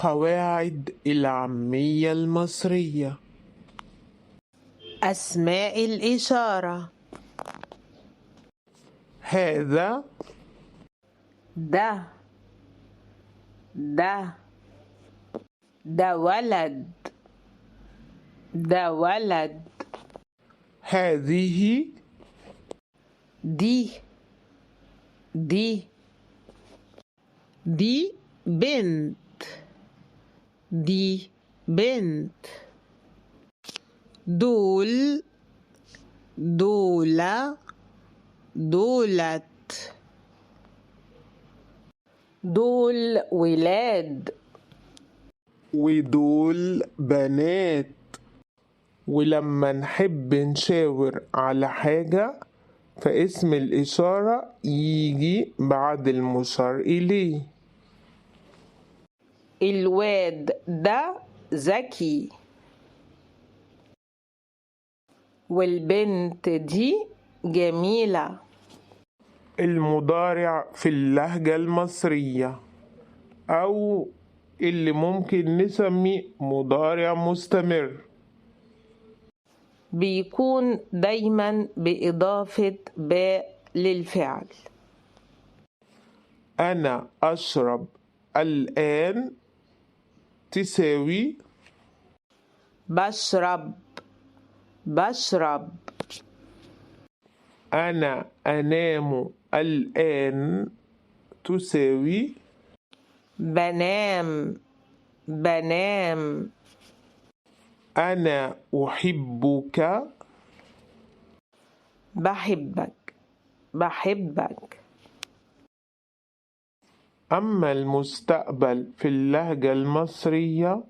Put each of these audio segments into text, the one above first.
قواعد العامية المصرية. أسماء الإشارة. هذا، ده، ده، ده ولد، ده ولد. هذه، دي، دي، دي بنت، دي بنت. دول، دولة، دولت. دول ولاد. ودول بنات. ولما نحب نشاور على حاجة فاسم الإشارة يجي بعد المشار إليه. الواد ده ذكي، والبنت دي جميلة. المضارع في اللهجة المصرية، أو اللي ممكن نسميه مضارع مستمر، بيكون دايما بإضافة باء للفعل. أنا أشرب الآن تساوي بشرب، بشرب. أنا أنام الآن تساوي بنام، بنام. أنا أحبك. بحبك، بحبك. أما المستقبل في اللهجة المصرية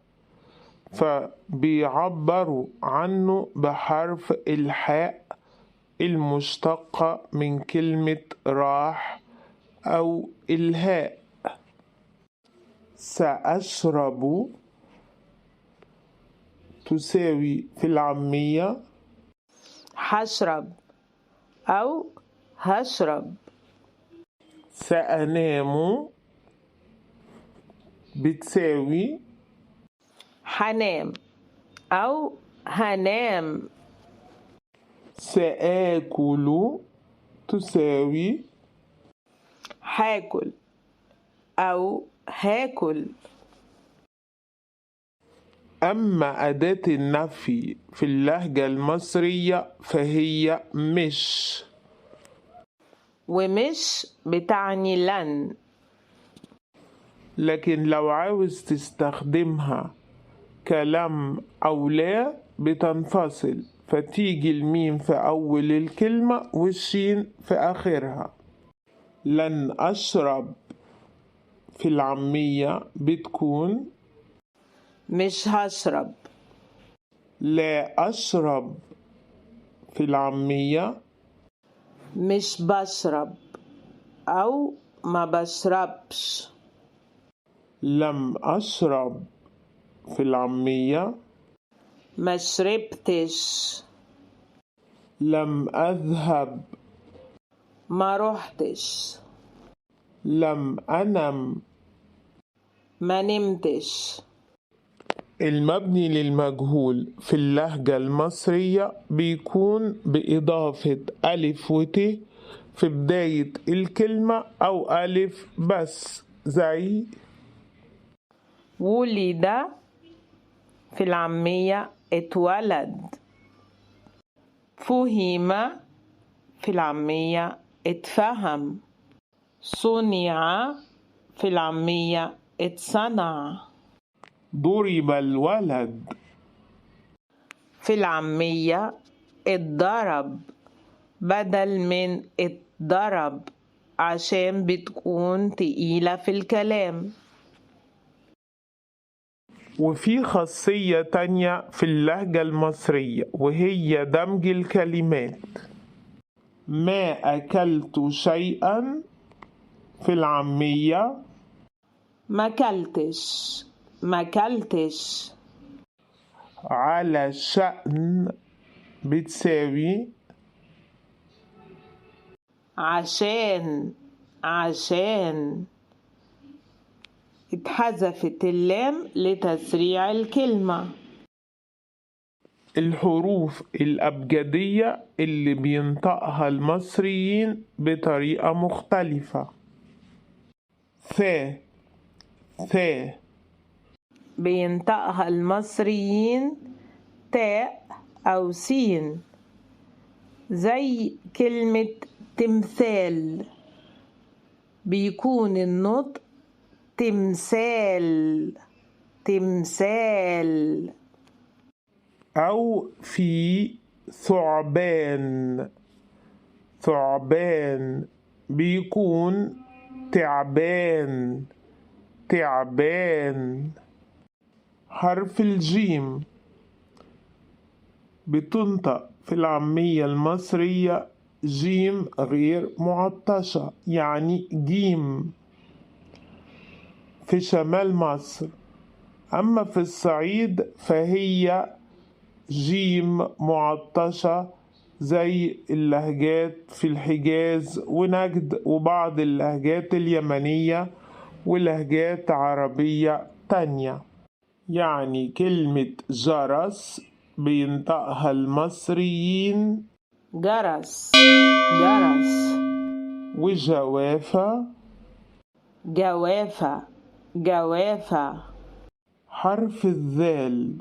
فبيعبروا عنه بحرف الحاء المشتقة من كلمة راح أو الهاء. سأشرب تساوي في العامية هشرب أو هشرب. سأنام بتساوي هنام أو هنام. سآكل تساوي هاكل أو هاكل. أما أداة النفي في اللهجة المصرية فهي مش، ومش بتعني لن، لكن لو عاوز تستخدمها كلم أو لا بتنفصل، فتيجي الميم في أول الكلمة والشين في آخرها. لن أشرب في العامية بتكون مش هشرب. لا أشرب في العامية مش بشرب أو ما بشربش. لم أشرب في العامية ما شربتش. لم أذهب. ما روحتش. لم أنم. ما نمتش. المبني للمجهول في اللهجة المصرية بيكون بإضافة ألف وت في بداية الكلمة أو ألف بس، زي ولد في العامية اتولد. فهم في العامية اتفهم. صنع في العامية اتصنع. ضرب الولد في العامية اتضرب بدل من اتضرب، عشان بتكون تقيلة في الكلام. وفي خاصية تانية في اللهجة المصرية وهي دمج الكلمات. ما أكلت شيئا في العامية ما كلتش، ما كلتش. على شأن بتساوي عشان، عشان. اتحذفت اللام لتسريع الكلمة. الحروف الأبجدية اللي بينطقها المصريين بطريقة مختلفة: ث، ث. بينطقها المصريين تاء أو سين، زي كلمة تمثال بيكون النطق تمثال، تمثال. أو في ثعبان، ثعبان بيكون تعبان، تعبان. حرف الجيم بتنطق في العامية المصرية جيم غير معطشة، يعني جيم في شمال مصر. أما في الصعيد فهي جيم معطشة زي اللهجات في الحجاز ونجد وبعض اللهجات اليمنية ولهجات عربية تانية. يعني كلمة جرس بينطقها المصريين جرس، جرس. وجوافة جوافة، جوافة. حرف الذال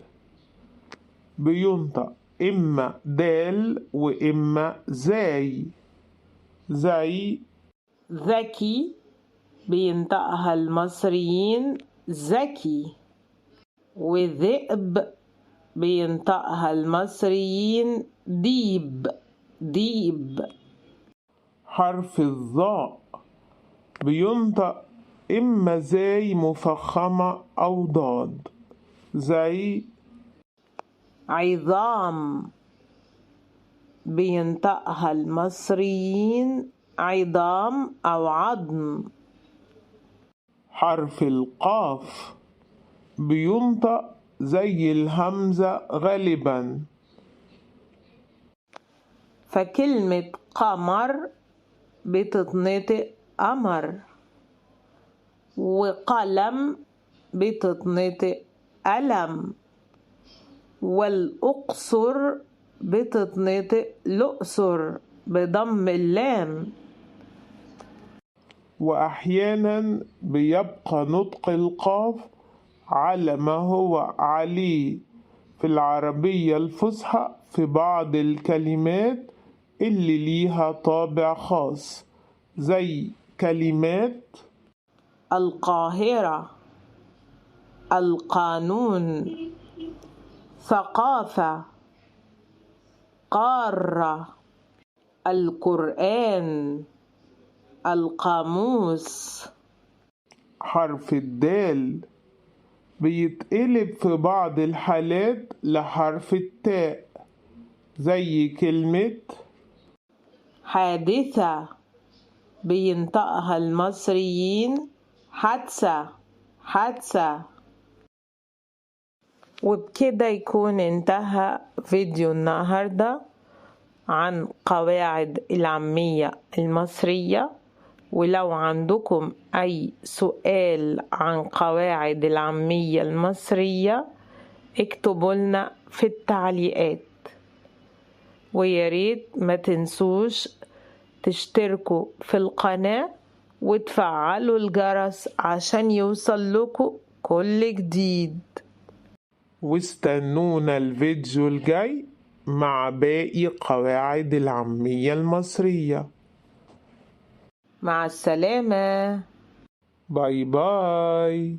بينطق إما دال وإما زاي، زي ذكي بينطقها المصريين ذكي، وذئب بينطقها المصريين ديب، ديب. حرف الظاء بينطق إما زاي مفخمة أو ضاد، زي عظام بينطقها المصريين عظام أو عظم. حرف القاف بينطق زي الهمزة غالبا، فكلمة قمر بتتنطق قمر، وقلم بتتنطق قلم، والأقصر بتتنطق الأقصر بضم اللام. وأحيانا بيبقى نطق القاف على ما هو عليه في العربية الفصحى في بعض الكلمات اللي ليها طابع خاص، زي كلمات القاهرة، القانون، ثقافة، قارة، القرآن، القاموس. حرف الدال بيتقلب في بعض الحالات لحرف التاء، زي كلمة حادثة بينطقها المصريين حادثة، حادثة. وبكده يكون انتهى فيديو النهاردة عن قواعد العامية المصرية. ولو عندكم أي سؤال عن قواعد العامية المصرية اكتبوا لنا في التعليقات، وياريت ما تنسوش تشتركوا في القناة وتفعلوا الجرس عشان يوصل لكم كل جديد. واستنونا الفيديو الجاي مع باقي قواعد العامية المصرية. مع السلامة. باي باي.